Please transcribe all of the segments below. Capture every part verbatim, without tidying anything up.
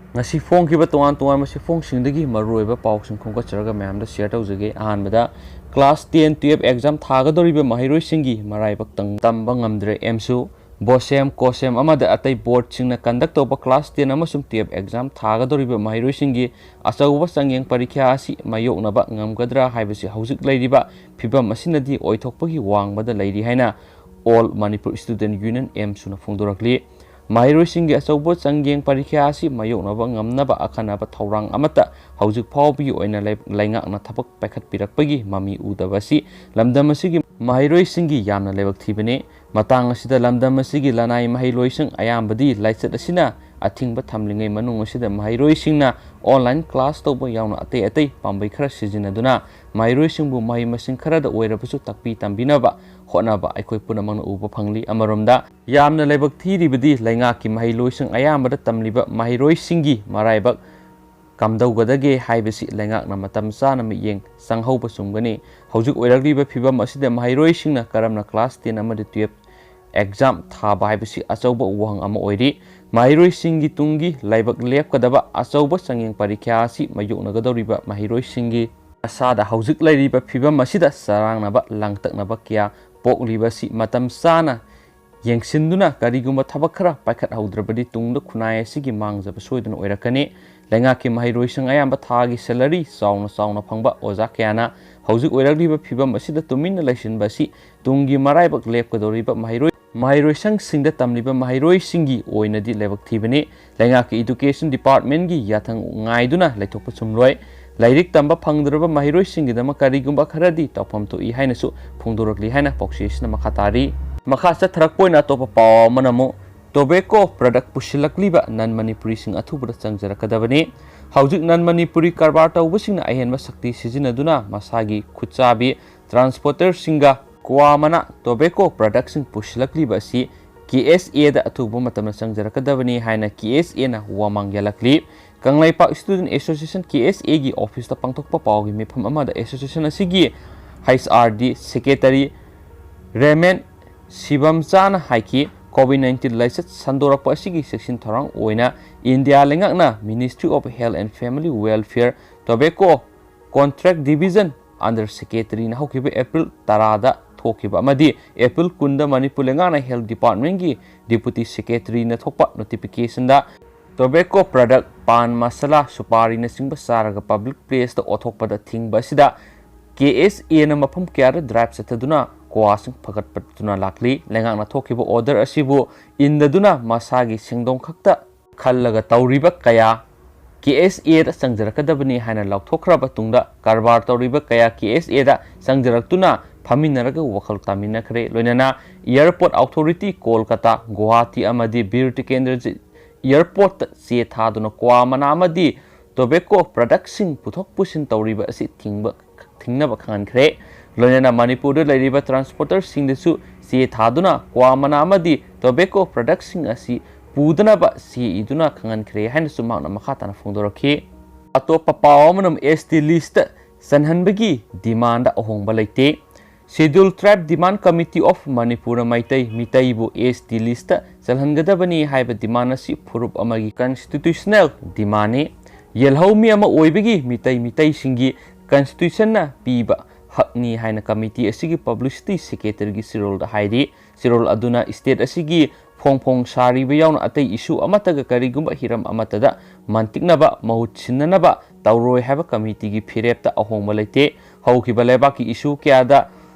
ꯉꯁꯤ ꯐꯣꯡꯈꯤꯕ ꯇꯣꯉꯥꯟ ꯇꯣꯉꯥꯟꯕ ꯁꯤꯐꯣꯡꯁꯤꯡꯗꯒꯤ ꯃꯔꯨꯑꯣꯏꯕ ꯄꯥꯎꯁꯤꯡ ꯈꯣꯝꯒꯠꯆꯔꯒ ꯃꯌꯥꯝꯗ ꯁꯤꯌꯔ ꯇꯧꯖꯒꯦ꯫ ꯑꯍꯥꯟꯕꯗ, ꯀ꯭ꯂꯥꯁ ꯇꯦꯟ, ꯇꯨꯌꯦꯜꯞ ꯑꯦꯛꯖꯥꯝ ꯊꯥꯒꯗꯧꯔꯤꯕ ꯃꯍꯩꯔꯣꯏꯁꯤꯡꯒꯤ ꯃꯔꯥꯏꯕꯛ ꯇꯝꯕ ꯉꯝꯗ꯭ꯔꯦ꯫ ꯑꯦꯝꯁꯨ, ꯕꯣꯁꯦꯝ, ꯀꯣꯁꯦꯝ ꯑꯃꯗꯤ ꯑꯇꯩ ꯕꯣꯔꯗꯁꯤꯡꯅ ꯀꯟꯗꯛ ꯇꯧꯕ ꯀ꯭ꯂꯥꯁ ꯇꯦꯟ ꯑꯃꯁꯨꯡ ꯇꯨꯌꯦꯜꯞ ꯑꯦꯛꯖꯥꯝ ꯊꯥꯒꯗꯧꯔꯤꯕ ꯃꯍꯩꯔꯣꯏꯁꯤꯡꯒꯤ ꯑꯆꯧꯕ ꯆꯥꯡꯌꯦꯡ ꯄꯔꯤꯈ꯭ꯌꯥ ꯑꯁꯤ ꯃꯥꯌꯣꯛꯅꯕ ꯉꯝꯒꯗ꯭ꯔꯥ ꯍꯥꯏꯕꯁꯤ ꯍꯧꯖꯤꯛ ꯂꯩꯔꯤꯕ ꯐꯤꯕꯝ ꯑꯁꯤꯅꯗꯤ ꯑꯣꯏꯊꯣꯛꯄꯒꯤ ꯋꯥꯡꯃꯗ ꯂꯩꯔꯤ ꯍꯥꯏꯅ All Manipur Student Union, ꯑꯦꯝꯁꯨꯅ ꯐꯣꯡꯗꯣꯔꯛꯂꯤ꯫ ꯃꯍꯩꯔꯣꯏꯁꯤꯡꯒꯤ ꯑꯆꯧꯕ ꯆꯥꯡꯌꯦꯡ ꯄꯔꯤꯈ꯭ꯌꯥ ꯑꯁꯤ ꯃꯥꯌꯣꯛꯅꯕ ꯉꯝꯅꯕ ꯑꯈꯟꯅꯕ ꯊꯧꯔꯥꯡ ꯑꯃꯠꯇ ꯍꯧꯖꯤꯛ ꯐꯥꯎꯕꯒꯤ ꯑꯣꯏꯅ ꯂꯩ-, ꯂꯩꯉꯥꯛꯅ ꯊꯕꯛ ꯄꯥꯏꯈꯠꯄꯤꯔꯛꯄꯒꯤ ꯃꯃꯤ ꯎꯗꯕ ꯑꯁꯤ ꯂꯝꯗꯝ ꯑꯁꯤꯒꯤ ꯃꯍꯩꯔꯣꯏꯁꯤꯡꯒꯤ ꯌꯥꯝꯅ ꯂꯥꯏꯕꯛ ꯊꯤꯕꯅꯤ꯫ ꯃꯇꯥꯡ ꯑꯁꯤꯗ ꯂꯝꯗꯝ ꯑꯁꯤꯒꯤ ꯂꯅꯥꯏ ꯃꯍꯩꯔꯣꯏꯁꯪ ꯑꯌꯥꯝꯕꯗꯤ ꯂꯥꯏꯆꯠ ꯑꯁꯤꯅ ꯑꯊꯤꯡꯕ ꯊꯝꯂꯤꯉꯩ ꯃꯅꯨꯡ ꯑꯁꯤꯗ ꯃꯍꯩꯔꯣꯏꯁꯤꯡꯅ online class ꯇꯧꯕ ꯌꯥꯎꯅ ꯑꯇꯩ ꯑꯇꯩ ꯄꯥꯝꯕꯩ ꯈꯔ ꯁꯤꯖꯤꯟꯅꯗꯨꯅ ꯃꯍꯩꯔꯣꯏꯁꯤꯡꯕꯨ ꯃꯍꯩ ꯃꯁꯤꯡ ꯈꯔꯗ ꯑꯣꯏꯔꯕꯁꯨ ꯇꯥꯛꯄꯤ ꯇꯝꯕꯤꯅꯕ ꯍꯣꯠꯅꯕ ꯑꯩꯈꯣꯏ ꯄꯨꯝꯅꯃꯛꯅ ꯎꯕ ꯐꯪꯂꯤ꯫ ꯑꯃꯔꯣꯝꯗ, ꯌꯥꯝꯅ ꯂꯥꯏꯕꯛ ꯊꯤꯔꯤꯕꯗꯤ ꯂꯩꯉꯥꯛꯀꯤ ꯃꯍꯩꯂꯣꯏꯁꯪ ꯑꯌꯥꯝꯕꯗ ꯇꯝꯂꯤꯕ ꯃꯍꯩꯔꯣꯏꯁꯤꯡꯒꯤ ꯃꯔꯥꯏꯕꯛ ꯀꯝꯗꯧꯒꯗꯒꯦ ꯍꯥꯏꯕꯁꯤ ꯂꯩꯉꯥꯛꯅ ꯃꯇꯝ ꯆꯥꯅ ꯃꯤꯠꯌꯦꯡ ꯆꯪꯍꯧꯕ ꯆꯨꯝꯒꯅꯤ꯫ ꯍꯧꯖꯤꯛ ꯑꯣꯏꯔꯛꯂꯤꯕ ꯐꯤꯕꯝ ꯑꯁꯤꯗ ꯃꯍꯩꯔꯣꯏꯁꯤꯡꯅ ꯀꯔꯝꯅ ꯀ꯭ꯂꯥꯁ ꯇꯦꯟ ꯑꯃꯗꯤ ꯇꯨꯌꯦꯜꯞ ꯑꯦꯛꯖꯥꯝ ꯊꯥꯕ ꯍꯥꯏꯕꯁꯤ ꯑꯆꯧꯕ ꯋꯥꯍꯪ ꯑꯃ ꯑꯣꯏꯔꯤ꯫ ꯃꯍꯩꯔꯣꯏꯁꯤꯡꯒꯤ ꯇꯨꯡꯒꯤ ꯂꯥꯏꯕꯛ ꯂꯦꯞꯀꯗꯕ ꯑꯆꯧꯕ ꯆꯥꯡꯌꯦꯡ ꯄꯔꯤꯈ꯭ꯌꯥ ꯑꯁꯤ ꯃꯥꯌꯣꯛꯅꯒꯗꯧꯔꯤꯕ ꯃꯍꯩꯔꯣꯏꯁꯤꯡꯒꯤ ꯑꯁꯥꯗ ꯍꯧꯖꯤꯛ ꯂꯩꯔꯤꯕ ꯐꯤꯕꯝ ꯑꯁꯤꯗ ꯆꯔꯥꯡꯅꯕ ꯂꯥꯡꯇꯛꯅꯕ ꯀꯌꯥ ꯄꯣꯛꯂꯤꯕ ꯑꯁꯤ ꯃꯇꯝ ꯆꯥꯅ ꯌꯦꯡꯁꯤꯟꯗꯨꯅ ꯀꯔꯤꯒꯨꯝꯕ ꯊꯕꯛ ꯈꯔ ꯄꯥꯏꯈꯠꯍꯧꯗ꯭ꯔꯕꯗꯤ ꯇꯨꯡꯗ ꯈꯨꯟꯅꯥꯏ ꯑꯁꯤꯒꯤ ꯃꯥꯡꯖꯕ ꯁꯣꯏꯗꯅ ꯑꯣꯏꯔꯛꯀꯅꯤ꯫ ꯂꯩꯉꯥꯛꯀꯤ ꯃꯍꯩꯔꯣꯏꯁꯪ ꯑꯌꯥꯝꯕ ꯊꯥꯒꯤ salary ꯆꯥꯎꯅ ꯆꯥꯎꯅ ꯐꯪꯕ ꯑꯣꯖꯥ ꯀꯌꯥꯅ ꯍꯧꯖꯤꯛ ꯑꯣꯏꯔꯛꯂꯤꯕ ꯐꯤꯕꯝ ꯑꯁꯤꯗ ꯇꯨꯃꯤꯟꯅ ꯂꯩꯁꯤꯟꯕ ꯑꯁꯤ ꯇꯨꯡꯒꯤ ꯃꯔꯥꯏꯕꯛ ꯂꯦꯞꯀꯗꯧꯔꯤꯕ ꯃꯍꯩꯔꯣꯏ, ꯃꯍꯩꯔꯣꯏꯁꯪꯁꯤꯡꯗ ꯇꯝꯂꯤꯕ ꯃꯍꯩꯔꯣꯏꯁꯤꯡꯒꯤ ꯑꯣꯏꯅꯗꯤ ꯂꯥꯏꯕꯛ ꯊꯤꯕꯅꯤ꯫ ꯂꯩꯉꯥꯛꯀꯤ education departmentꯀꯤ ꯌꯥꯊꯪ ꯉꯥꯏꯗꯨꯅ ꯂꯩꯊꯣꯛꯄ ꯆꯨꯝꯂꯣꯏ꯫ ꯂꯥꯏꯔꯤꯛ ꯇꯝꯕ ꯐꯪꯗ꯭ꯔꯕ ꯃꯍꯩꯔꯣꯏꯁꯤꯡꯒꯤꯗꯃꯛ ꯀꯔꯤꯒꯨꯝꯕ ꯈꯔꯗꯤ ꯇꯧꯐꯝ ꯊꯣꯛꯏ ꯍꯥꯏꯅꯁꯨ ꯐꯣꯡꯗꯣꯔꯛꯂꯤ ꯍꯥꯏꯅ ꯄꯥꯎꯆꯦꯁꯤꯅ ꯃꯈꯥ ꯇꯥꯔꯤ꯫ ꯃꯈꯥ ꯆꯠꯊꯔꯛꯄ ꯑꯣꯏꯅ ꯑꯇꯣꯞꯄ ꯄꯥꯎ ꯑꯃꯅ ꯑꯃꯨꯛ tobacco product ꯄꯨꯁꯤꯜꯂꯛꯂꯤꯕ non Manipurisꯤꯡ ꯑꯊꯨꯕꯗ ꯆꯪꯖꯔꯛꯀꯗꯕꯅꯤ꯫ ꯍꯧꯖꯤꯛ non Manipuri ꯀꯔꯕꯥꯔ ꯇꯧꯕꯁꯤꯡꯅ ꯑꯍꯦꯟꯕ ꯁꯛꯇꯤ ꯁꯤꯖꯤꯟꯅꯗꯨꯅ ꯃꯁꯥꯒꯤ ꯈꯨꯠꯆꯥꯕꯤ transporterꯁꯤꯡꯒ ꯀ꯭ꯋꯥ ꯃꯅꯥ tobacco productꯁꯤꯡ ꯄꯨꯁꯤꯜꯂꯛꯂꯤꯕ ꯑꯁꯤ KSAꯗ ꯑꯊꯨꯕ ꯃꯇꯝꯗ ꯆꯪꯖꯔꯛꯀꯗꯕꯅꯤ ꯍꯥꯏꯅ KSAꯅ ꯋꯥꯃꯥꯡ ꯌꯥꯜꯂꯛꯂꯤ꯫ ꯀꯪꯂꯩꯄꯥꯛ Student Association, KSAꯒꯤ officeꯇ ꯄꯥꯡꯊꯣꯛꯄ ꯄꯥꯎꯒꯤ ꯃꯤꯐꯝ ꯑꯃꯗ association ꯑꯁꯤꯒꯤ HRD secretary ꯔꯦꯃꯦꯟ ꯁꯤꯕꯝꯆꯥꯅ ꯍꯥꯏꯈꯤ, COVID nineteen ꯂꯥꯏꯆꯠ ꯁꯟꯗꯣꯔꯛꯄ ꯑꯁꯤꯒꯤ ꯆꯦꯛꯁꯤꯟ ꯊꯧꯔꯥꯡ ꯑꯣꯏꯅ ꯏꯟꯗꯤꯌꯥ ꯂꯩꯉꯥꯛꯅ Ministry of Health and Family Welfare Tobacco Contract Division Under Secretaryꯅ ꯍꯧꯈꯤꯕ ꯑꯦꯄ꯭ꯔꯤꯜ ꯇꯔꯥꯗ ꯊꯣꯛꯈꯤꯕ ꯑꯃꯗꯤ ꯑꯦꯄ꯭ꯔꯤꯜ ꯀꯨꯟꯗ ꯃꯅꯤꯄꯨꯔ ꯂꯩꯉꯥꯛꯅ Health Departmentꯀꯤ Deputy Secretaryꯅ ꯊꯣꯛꯄ notificationꯗ tobacco product, ꯄꯥꯟ ꯃꯁꯥꯂꯥ, ꯁꯨꯄꯥꯔꯤꯅꯆꯤꯡꯕ ꯆꯥꯔꯒ public placeꯇ ꯑꯣꯊꯣꯛꯄꯗ ꯊꯤꯡꯕ ꯑꯁꯤꯗ KSAꯅ ꯃꯐꯝ ꯀꯌꯥꯗ drive ꯆꯠꯊꯗꯨꯅ ꯀ꯭ꯋꯥꯁꯤꯡ ꯐꯒꯠꯄꯗꯨꯅ ꯂꯥꯛꯂꯤ꯫ ꯂꯩꯉꯥꯛꯅ ꯊꯣꯛꯈꯤꯕ order ꯑꯁꯤꯕꯨ ꯏꯟꯗꯗꯨꯅ ꯃꯁꯥꯒꯤ ꯁꯦꯟꯗꯣꯡ ꯈꯛꯇ ꯈꯜꯂꯒ ꯇꯧꯔꯤꯕ ꯀꯌꯥ KSAꯗ ꯆꯪꯖꯔꯛꯀꯗꯕꯅꯤ ꯍꯥꯏꯅ ꯂꯥꯎꯊꯣꯛꯈ꯭ꯔꯕ ꯇꯨꯡꯗ ꯀꯔꯕꯥꯔ ꯇꯧꯔꯤꯕ ꯀꯌꯥ KSAꯗ ꯆꯪꯖꯔꯛꯇꯨꯅ ꯐꯝꯃꯤꯟꯅꯔꯒ ꯋꯥꯈꯜ ꯇꯥꯃꯤꯟꯅꯈ꯭ꯔꯦ꯫ ꯂꯣꯏꯅꯅ Airport Authority ꯀꯣꯜꯀꯇꯥ, ꯒꯨꯋꯥꯍꯥꯇꯤ ꯑꯃꯗꯤ ꯕꯤꯔ ꯇꯤꯀꯦꯟꯗ꯭ꯔꯖꯤꯠ Airportꯇ ꯆꯦ ꯊꯥꯗꯨꯅ ꯀ꯭ꯋꯥ ꯃꯅꯥ ꯑꯃꯗꯤ tobacco productꯁꯤꯡ ꯄꯨꯊꯣꯛ ꯄꯨꯁꯤꯟ ꯇꯧꯔꯤꯕ ꯑꯁꯤ ꯊꯤꯡꯕ ꯊꯤꯡꯅꯕ ꯈꯪꯍꯟꯈ꯭ꯔꯦ꯫ ꯂꯣꯏꯅꯅ ꯃꯅꯤꯄꯨꯔꯗ ꯂꯩꯔꯤꯕ transporterꯁꯤꯡꯗꯁꯨ ꯆꯦ ꯊꯥꯗꯨꯅ ꯀ꯭ꯋꯥ ꯃꯅꯥ ꯑꯃꯗꯤ tobacco productꯁꯤꯡ ꯑꯁꯤ ꯄꯨꯗꯅꯕ ꯆꯦ ꯏꯗꯨꯅ ꯈꯪꯍꯟꯈ꯭ꯔꯦ ꯍꯥꯏꯅꯁꯨ ꯃꯍꯥꯛꯅ ꯃꯈꯥ ꯇꯥꯅ ꯐꯣꯡꯗꯣꯔꯛꯈꯤ꯫ ꯑꯇꯣꯞꯄ ꯄꯥꯎ ꯑꯃꯅ ST listꯇ ꯆꯟꯍꯟꯕꯒꯤ demandꯗ ꯑꯍꯣꯡꯕ ꯂꯩꯇꯦ꯫ Scheduled Tribe Demand Committee of Manipurꯅ Meitei ꯃꯤꯇꯩꯕꯨ ST listꯇ ꯆꯜꯍꯟꯒꯗꯕꯅꯤ ꯍꯥꯏꯕ demand ꯑꯁꯤ ꯐꯨꯔꯨꯞ ꯑꯃꯒꯤ constitutional demandꯅꯤ꯫ ꯌꯦꯜꯍꯧꯃꯤ ꯑꯃ ꯑꯣꯏꯕꯒꯤ ꯃꯤꯇꯩ ꯃꯤꯇꯩꯁꯤꯡꯒꯤ constitutionꯅ ꯄꯤꯕ ꯍꯛꯅꯤ ꯍꯥꯏꯅ committee ꯑꯁꯤꯒꯤ publicity secretaryꯒꯤ ꯆꯦꯔꯣꯜꯗ ꯍꯥꯏꯔꯤ꯫ ꯆꯦꯔꯣꯜ ꯑꯗꯨꯅ state ꯑꯁꯤꯒꯤ ꯐꯣꯡ ꯐꯣꯡ ꯁꯥꯔꯤꯕ ꯌꯥꯎꯅ ꯑꯇꯩ issue ꯑꯃꯠꯇꯒ ꯀꯔꯤꯒꯨꯝꯕ ꯍꯤꯔꯝ ꯑꯃꯠꯇꯗ ꯃꯟꯇꯤꯛꯅꯕ, ꯃꯍꯨꯠ ꯁꯤꯟꯅꯅꯕ ꯇꯧꯔꯣꯏ ꯍꯥꯏꯕ committeeꯒꯤ ꯐꯤꯔꯦꯞꯇ ꯑꯍꯣꯡꯕ ꯂꯩꯇꯦ꯫ ꯍꯧꯈꯤꯕ ꯂꯩꯕꯥꯛꯀꯤ issue ꯀꯌꯥꯗ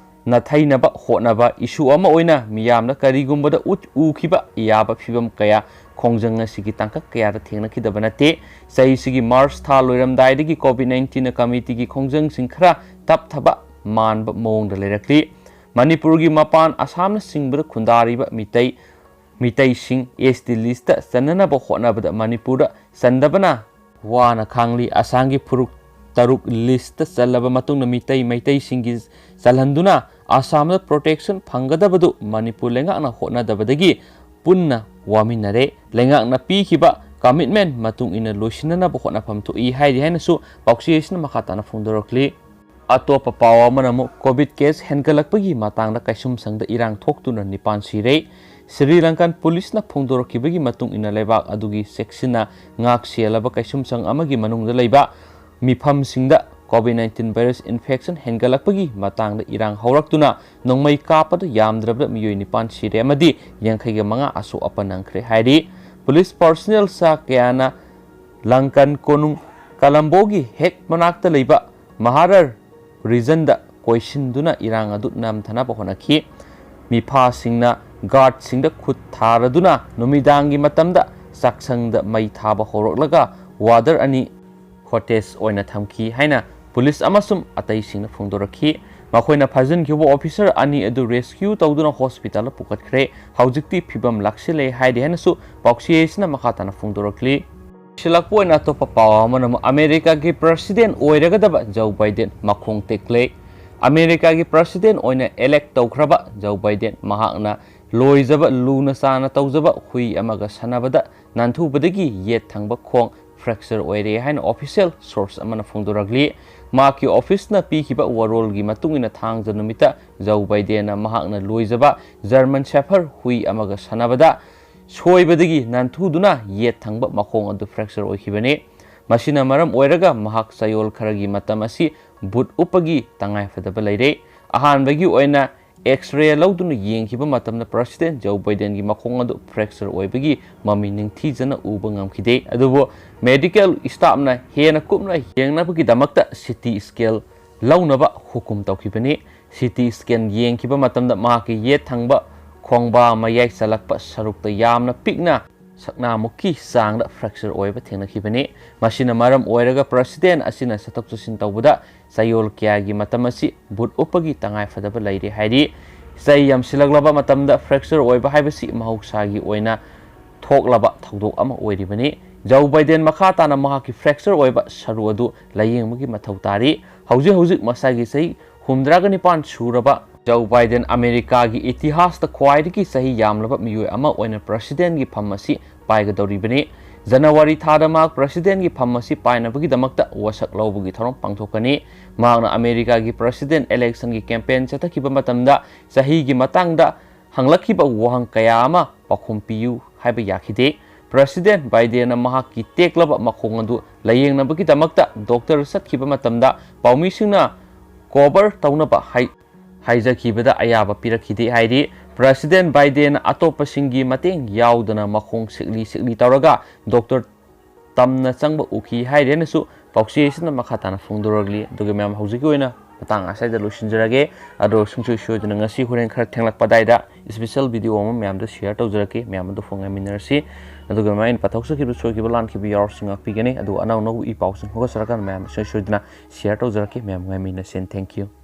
ꯅꯥꯊꯩꯅꯕ ꯍꯣꯠꯅꯕ, issue ꯑꯃ ꯑꯣꯏꯅ ꯃꯤꯌꯥꯝꯅ ꯀꯔꯤꯒꯨꯝꯕꯗ ꯎꯠ ꯎꯈꯤꯕ ꯌꯥꯕ ꯐꯤꯚꯝ ꯀꯌꯥ ꯈꯣꯡꯖꯪ ꯑꯁꯤꯒꯤ ꯇꯥꯡꯀꯛ ꯀꯌꯥꯗ ꯊꯦꯡꯅꯈꯤꯗꯕ ꯅꯠꯇꯦ꯫ ꯆꯍꯤꯁꯤꯒꯤ March ꯊꯥ ꯂꯣꯏꯔꯝꯗꯥꯏꯗꯒꯤ COVID nineteenꯅ committeeꯒꯤ ꯈꯣꯡꯖꯪꯁꯤꯡ ꯈꯔ ꯇꯞꯊꯕ ꯃꯥꯟꯕ ꯃꯑꯣꯡꯗ ꯂꯩꯔꯛꯂꯤ꯫ ꯃꯅꯤꯄꯨꯔꯒꯤ ꯃꯄꯥꯟ ꯑꯁꯥꯝꯅꯆꯤꯡꯕꯗ ꯈꯨꯟꯗꯥꯔꯤꯕ ꯃꯤꯇꯩ, ꯃꯤꯇꯩꯁꯤꯡ ST listꯇ ꯆꯟꯅꯅꯕ ꯍꯣꯠꯅꯕꯗ ꯃꯅꯤꯄꯨꯔꯗ ꯆꯟꯗꯕꯅ ꯋꯥꯅ ꯈꯥꯡꯂꯤ꯫ ꯑꯁꯥꯝꯒꯤ ꯐꯨꯔꯨꯞ ꯇꯔꯨꯛ listꯇ ꯆꯜꯂꯕ ꯃꯇꯨꯡꯗ ꯃꯤꯇꯩ, ꯃꯩꯇꯩꯁꯤꯡꯒꯤ ꯆꯜꯍꯟꯗꯨꯅ ꯑꯁꯥꯝꯗ protection ꯐꯪꯒꯗꯕꯗꯨ ꯃꯅꯤꯄꯨꯔ ꯂꯩꯉꯥꯛꯅ ꯍꯣꯠꯅꯗꯕꯗꯒꯤ ꯄꯨꯟꯅ ꯋꯥꯃꯤꯟꯅꯔꯦ꯫ ꯂꯩꯉꯥꯛꯅ ꯄꯤꯈꯤꯕ commitment ꯃꯇꯨꯡ ꯏꯟꯅ ꯂꯣꯏꯁꯤꯟꯅꯅꯕ ꯍꯣꯠꯅꯐꯝ ꯊꯣꯛꯏ ꯍꯥꯏꯔꯤ ꯍꯥꯏꯅꯁꯨ ꯄꯥꯎꯆꯦ ꯑꯁꯤꯅ ꯃꯈꯥ ꯇꯥꯅ ꯐꯣꯡꯗꯣꯔꯛꯂꯤ꯫ ꯑꯇꯣꯞꯄ ꯄꯥꯎ ꯑꯃꯅ ꯑꯃꯨꯛ COVID case ꯍꯦꯟꯒꯠꯂꯛꯄꯒꯤ ꯃꯇꯥꯡꯗ ꯀꯩꯁꯨꯝꯁꯪꯗ ꯏꯔꯥꯡ ꯊꯣꯛꯇꯨꯅ ꯅꯤꯄꯥꯟ ꯁꯤꯔꯦ꯫ ꯁ꯭ꯔꯤ ꯂꯪꯀꯥꯟ ꯄꯨꯂꯤꯁꯅ ꯐꯣꯡꯗꯣꯔꯛꯈꯤꯕꯒꯤ ꯃꯇꯨꯡ ꯏꯟꯅ, ꯂꯩꯕꯥꯛ ꯑꯗꯨꯒꯤ ꯆꯦꯛꯁꯤꯟꯅ ꯉꯥꯛ ꯁꯦꯜꯂꯕ ꯀꯩꯁꯨꯝꯁꯪ ꯑꯃꯒꯤ ꯃꯅꯨꯡꯗ ꯂꯩꯕ ꯃꯤꯐꯝꯁꯤꯡꯗ COVID nineteen virus infection ꯍꯦꯟꯒꯠꯂꯛꯄꯒꯤ ꯃꯇꯥꯡꯗ ꯏꯔꯥꯡ ꯍꯧꯔꯛꯇꯨꯅ ꯅꯣꯡꯃꯩ ꯀꯥꯞꯄꯗ ꯌꯥꯝꯗ꯭ꯔꯕꯗ ꯃꯤꯑꯣꯏ ꯅꯤꯄꯥꯟ ꯁꯤꯔꯦ ꯑꯃꯗꯤ ꯌꯥꯡꯈꯩꯒ ꯃꯉꯥ ꯑꯁꯣꯛ ꯑꯄꯟ ꯅꯪꯈ꯭ꯔꯦ ꯍꯥꯏꯔꯤ꯫ ꯄꯨꯂꯤꯁ personnel ꯁꯥ ꯀꯌꯥꯅ ꯂꯪꯀꯟ ꯀꯣꯅꯨꯡ ꯀꯂꯝꯕꯣꯒꯤ ꯍꯦꯛ ꯃꯅꯥꯛꯇ ꯂꯩꯕ ꯃꯍꯥꯔꯔ regionꯗ ꯀꯣꯏꯁꯤꯟꯗꯨꯅ ꯏꯔꯥꯡ ꯑꯗꯨ ꯅꯝꯊꯅꯕ ꯍꯣꯠꯅꯈꯤ꯫ ꯃꯤꯐꯥꯁꯤꯡꯅ guardꯁꯤꯡꯗ ꯈꯨꯠ ꯊꯥꯔꯗꯨꯅ ꯅꯨꯃꯤꯗꯥꯡꯒꯤ ꯃꯇꯝꯗ ꯆꯥꯛꯁꯪꯗ ꯃꯩ ꯊꯥꯕ ꯍꯧꯔꯛꯂꯒ warder ꯑꯅꯤ hostage ꯑꯣꯏꯅ ꯊꯝꯈꯤ ꯍꯥꯏꯅ ꯄꯨꯂꯤꯁ ꯑꯃꯁꯨꯡ ꯑꯇꯩꯁꯤꯡꯅ ꯐꯣꯡꯗꯣꯔꯛꯈꯤ꯫ ꯃꯈꯣꯏꯅ ꯐꯥꯖꯤꯟꯈꯤꯕ officer ꯑꯅꯤ ꯑꯗꯨ rescue ꯇꯧꯗꯨꯅ hospitalꯗ ꯄꯨꯈꯠꯈ꯭ꯔꯦ꯫ ꯍꯧꯖꯤꯛꯇꯤ ꯐꯤꯕꯝ ꯂꯥꯛꯁꯤꯜꯂꯦ ꯍꯥꯏꯔꯤ ꯍꯥꯏꯅꯁꯨ ꯄꯥꯎꯆꯦꯁꯤꯅ ꯃꯈꯥ ꯇꯥꯅ ꯐꯣꯡꯗꯣꯔꯛꯂꯤ꯫ ꯁꯤꯜꯂꯛꯄ ꯑꯣꯏꯅ ꯑꯇꯣꯞꯄ ꯄꯥꯎ ꯑꯃꯅ ꯑꯃꯨꯛ ꯑꯃꯦꯔꯤꯀꯥꯒꯤ president ꯑꯣꯏꯔꯒꯗꯕ ꯖꯣ ꯕꯥꯏꯗꯦꯟ ꯃꯈꯣꯡ ꯇꯦꯛꯂꯦ꯫ ꯑꯃꯦꯔꯤꯀꯥꯒꯤ president ꯑꯣꯏꯅ elect ꯇꯧꯈ꯭ꯔꯕ ꯖꯣ ꯕꯥꯏꯗꯦꯟ ꯃꯍꯥꯛꯅ ꯂꯣꯏꯖꯕ ꯂꯨꯅ ꯆꯥꯅ ꯇꯧꯖꯕ ꯍꯨꯏ ꯑꯃꯒ ꯁꯥꯟꯅꯕꯗ ꯅꯥꯟꯊꯨꯕꯗꯒꯤ ꯌꯦꯠ ꯊꯪꯕ ꯈꯣꯡ fracture ꯑꯣꯏꯔꯦ ꯍꯥꯏꯅ official source ꯑꯃꯅ ꯐꯣꯡꯗꯣꯔꯛꯂꯤ꯫ ꯃꯍꯥꯛꯀꯤ officeꯅ ꯄꯤꯈꯤꯕ ꯋꯥꯔꯣꯜꯒꯤ ꯃꯇꯨꯡ ꯏꯟꯅ ꯊꯥꯡꯖ ꯅꯨꯃꯤꯠꯇ ꯖꯣ ꯕꯥꯏꯗꯦꯟꯅ ꯃꯍꯥꯛꯅ ꯂꯣꯏꯖꯕ German Shepherd ꯍꯨꯏ ꯑꯃꯒ ꯁꯥꯟꯅꯕꯗ ꯁꯣꯏꯕꯗꯒꯤ ꯅꯥꯟꯊꯨꯗꯨꯅ ꯌꯦꯠ ꯊꯪꯕ ꯃꯈꯣꯡ ꯑꯗꯨ fracture ꯑꯣꯏꯈꯤꯕꯅꯤ꯫ ꯃꯁꯤꯅ ꯃꯔꯝ ꯑꯣꯏꯔꯒ ꯃꯍꯥꯛ ꯆꯌꯣꯜ ꯈꯔꯒꯤ ꯃꯇꯝ ꯑꯁꯤ boot ꯎꯞꯄꯒꯤ ꯇꯉꯥꯏꯐꯗꯕ ꯂꯩꯔꯦ꯫ ꯑꯍꯥꯟꯕꯒꯤ ꯑꯣꯏꯅ X-ray ꯂꯧꯗꯨꯅ ꯌꯦꯡꯈꯤꯕ ꯃꯇꯝꯗ president ꯖꯣ ꯕꯥꯏꯗꯦꯟꯒꯤ ꯃꯈꯣꯡ ꯑꯗꯨ fracture ꯑꯣꯏꯕꯒꯤ ꯃꯃꯤ ꯅꯤꯡꯊꯤꯖꯅ ꯎꯕ ꯉꯝꯈꯤꯗꯦ꯫ ꯑꯗꯨꯕꯨ medical staffꯅ ꯍꯦꯟꯅ ꯀꯨꯞꯅ ꯌꯦꯡꯅꯕꯒꯤꯗꯃꯛꯇ CT scan ꯂꯧꯅꯕ ꯍꯨꯀꯨꯝ ꯇꯧꯈꯤꯕꯅꯤ꯫ CT scan ꯌꯦꯡꯈꯤꯕ ꯃꯇꯝꯗ ꯃꯍꯥꯛꯀꯤ ꯌꯦꯠ ꯊꯪꯕ ꯈꯣꯡꯕꯥ ꯃꯌꯥꯏ ꯆꯜꯂꯛꯄ ꯁꯔꯨꯛꯇ ꯌꯥꯝꯅ ꯄꯤꯛꯅ ꯁꯛꯅꯥꯃꯨꯛꯀꯤ ꯆꯥꯡꯗ fracture ꯑꯣꯏꯕ ꯊꯦꯡꯅꯈꯤꯕꯅꯤ꯫ ꯃꯁꯤꯅ ꯃꯔꯝ ꯑꯣꯏꯔꯒ president ꯑꯁꯤꯅ ꯆꯠꯊꯣꯛ ꯆꯠꯁꯤꯟ ꯇꯧꯕꯗ ꯆꯌꯣꯜ ꯀꯌꯥꯒꯤ ꯃꯇꯝ ꯑꯁꯤ boot ꯎꯞꯄꯒꯤ ꯇꯉꯥꯏꯐꯗꯕ ꯂꯩꯔꯦ ꯍꯥꯏꯔꯤ꯫ ꯆꯩ ꯌꯥꯝꯁꯤꯜꯂꯛꯂꯕ ꯃꯇꯝꯗ fracture ꯑꯣꯏꯕ ꯍꯥꯏꯕꯁꯤ ꯃꯍꯧꯁꯥꯒꯤ ꯑꯣꯏꯅ ꯊꯣꯛꯂꯕ ꯊꯧꯗꯣꯛ ꯑꯃ ꯑꯣꯏꯔꯤꯕꯅꯤ꯫ ꯖꯣ ꯕꯥꯏꯗꯦꯟ ꯃꯈꯥ ꯇꯥꯅ ꯃꯍꯥꯛꯀꯤ fracture ꯑꯣꯏꯕ ꯁꯔꯨ ꯑꯗꯨ ꯂꯥꯌꯦꯡꯕꯒꯤ ꯃꯊꯧ ꯇꯥꯔꯤ꯫ ꯍꯧꯖꯤꯛ ꯍꯧꯖꯤꯛ ꯃꯁꯥꯒꯤ ꯆꯍꯤ ꯍꯨꯝꯗ꯭ꯔꯥꯒ ꯅꯤꯄꯥꯟ ꯁꯨꯔꯕ ꯖꯣ ꯕꯥꯏꯗꯦꯟ ꯑꯃꯦꯔꯤꯀꯥꯒꯤ ꯏꯇꯤꯍꯥꯁꯇ ꯈ꯭ꯋꯥꯏꯗꯒꯤ ꯆꯍꯤ ꯌꯥꯝꯂꯕ ꯃꯤꯑꯣꯏ ꯑꯃ ꯑꯣꯏꯅ presidentꯒꯤ ꯐꯝ ꯑꯁꯤ ꯄꯥꯏꯒꯗꯧꯔꯤꯕꯅꯤ꯫ ꯖꯅꯋꯥꯔꯤ ꯊꯥꯗ ꯃꯍꯥꯛ presidentꯒꯤ ꯐꯝ ꯑꯁꯤ ꯄꯥꯏꯅꯕꯒꯤꯗꯃꯛꯇ ꯋꯥꯁꯛ ꯂꯧꯕꯒꯤ ꯊꯧꯔꯝ ꯄꯥꯡꯊꯣꯛꯀꯅꯤ꯫ ꯃꯍꯥꯛꯅ ꯑꯃꯦꯔꯤꯀꯥꯒꯤ president electionꯒꯤ campaign ꯆꯠꯊꯈꯤꯕ ꯃꯇꯝꯗ ꯆꯍꯤꯒꯤ ꯃꯇꯥꯡꯗ ꯍꯪꯂꯛꯈꯤꯕ ꯋꯥꯍꯪ ꯀꯌꯥ ꯑꯃ ꯄꯥꯎꯈꯨꯝ ꯄꯤꯌꯨ ꯍꯥꯏꯕ ꯌꯥꯈꯤꯗꯦ꯫ ꯄ꯭ꯔꯦꯁꯤꯗꯦꯟꯠ ꯕꯥꯏꯗꯦꯟꯅ ꯃꯍꯥꯛꯀꯤ ꯇꯦꯛꯂꯕ ꯃꯈꯣꯡ ꯑꯗꯨ ꯂꯥꯌꯦꯡꯅꯕꯒꯤꯗꯃꯛꯇ ꯗꯣꯛꯇꯔ ꯆꯠꯈꯤꯕ ꯃꯇꯝꯗ ꯄꯥꯎꯃꯤꯁꯤꯡꯅ ꯀꯣꯚꯔ ꯇꯧꯅꯕ ꯍꯥꯏ-, ꯍꯥꯏꯖꯈꯤꯕꯗ ꯑꯌꯥꯕ ꯄꯤꯔꯛꯈꯤꯗꯦ ꯍꯥꯏꯔꯤ꯫ ꯄ꯭ꯔꯦꯁꯤꯗꯦꯟꯠ ꯕꯥꯏꯗꯦꯟꯅ ꯑꯇꯣꯞꯄꯁꯤꯡꯒꯤ ꯃꯇꯦꯡ ꯌꯥꯎꯗꯅ ꯃꯈꯣꯡ ꯁꯤꯛꯂꯤ ꯁꯤꯛꯂꯤ ꯇꯧꯔꯒ ꯗꯣꯛꯇꯔ ꯇꯝꯅ ꯆꯪꯕ ꯎꯈꯤ ꯍꯥꯏꯔꯦꯅꯁꯨ ꯄꯥꯎꯆꯦꯁꯤꯅ ꯃꯈꯥ ꯇꯥꯅ ꯐꯣꯡꯗꯣꯔꯛꯂꯤ꯫ ꯑꯗꯨꯒ ꯃꯌꯥꯝ, ꯍꯧꯖꯤꯛꯀꯤ ꯑꯣꯏꯅ ꯃꯇꯥꯡ ꯑꯁꯤꯗ ꯂꯣꯏꯁꯤꯟꯖꯔꯒꯦ꯫ ꯑꯗꯣ ꯁꯨꯡꯁꯣꯏ ꯁꯣꯏꯗꯅ ꯉꯁꯤ ꯍꯣꯔꯦꯟ ꯈꯔ ꯊꯦꯡꯂꯛꯄ ꯑꯗꯥꯏꯗ ꯏꯁꯄꯤꯁꯦꯜ ꯚꯤꯗꯤꯑꯣ ꯑꯃ ꯃꯌꯥꯝꯗ ꯁꯤꯌꯔ ꯇꯧꯖꯔꯛꯀꯦ꯫ ꯃꯌꯥꯝ ꯑꯗꯨ ꯐꯣꯡ ꯉꯥꯏꯃꯤꯟꯅꯔꯁꯤ꯫ ꯑꯗꯨꯒ ꯃꯌꯥꯝ ꯑꯩꯅ ꯄꯥꯊꯣꯛꯆꯈꯤꯕ ꯁꯣꯏꯈꯤꯕ ꯂꯥꯟꯈꯤꯕ ꯌꯥꯎꯔꯁꯨ ꯉꯥꯛꯄꯤꯒꯅꯤ꯫ ꯑꯗꯨꯒ ꯑꯅꯧ ꯑꯅꯧꯕ ꯏ ꯄꯥꯎꯁꯤꯡ ꯍꯧꯒꯠꯆꯔꯀꯥꯟꯗ ꯃꯌꯥꯝ ꯁꯨꯡꯁꯣꯏ ꯁꯣꯏꯗꯅ ꯁꯤꯌꯔ ꯇꯧꯖꯔꯛꯀꯦ꯫ ꯃꯌꯥꯝ ꯉꯥꯏꯃꯤꯟꯅꯁꯦ꯫ Thank you꯫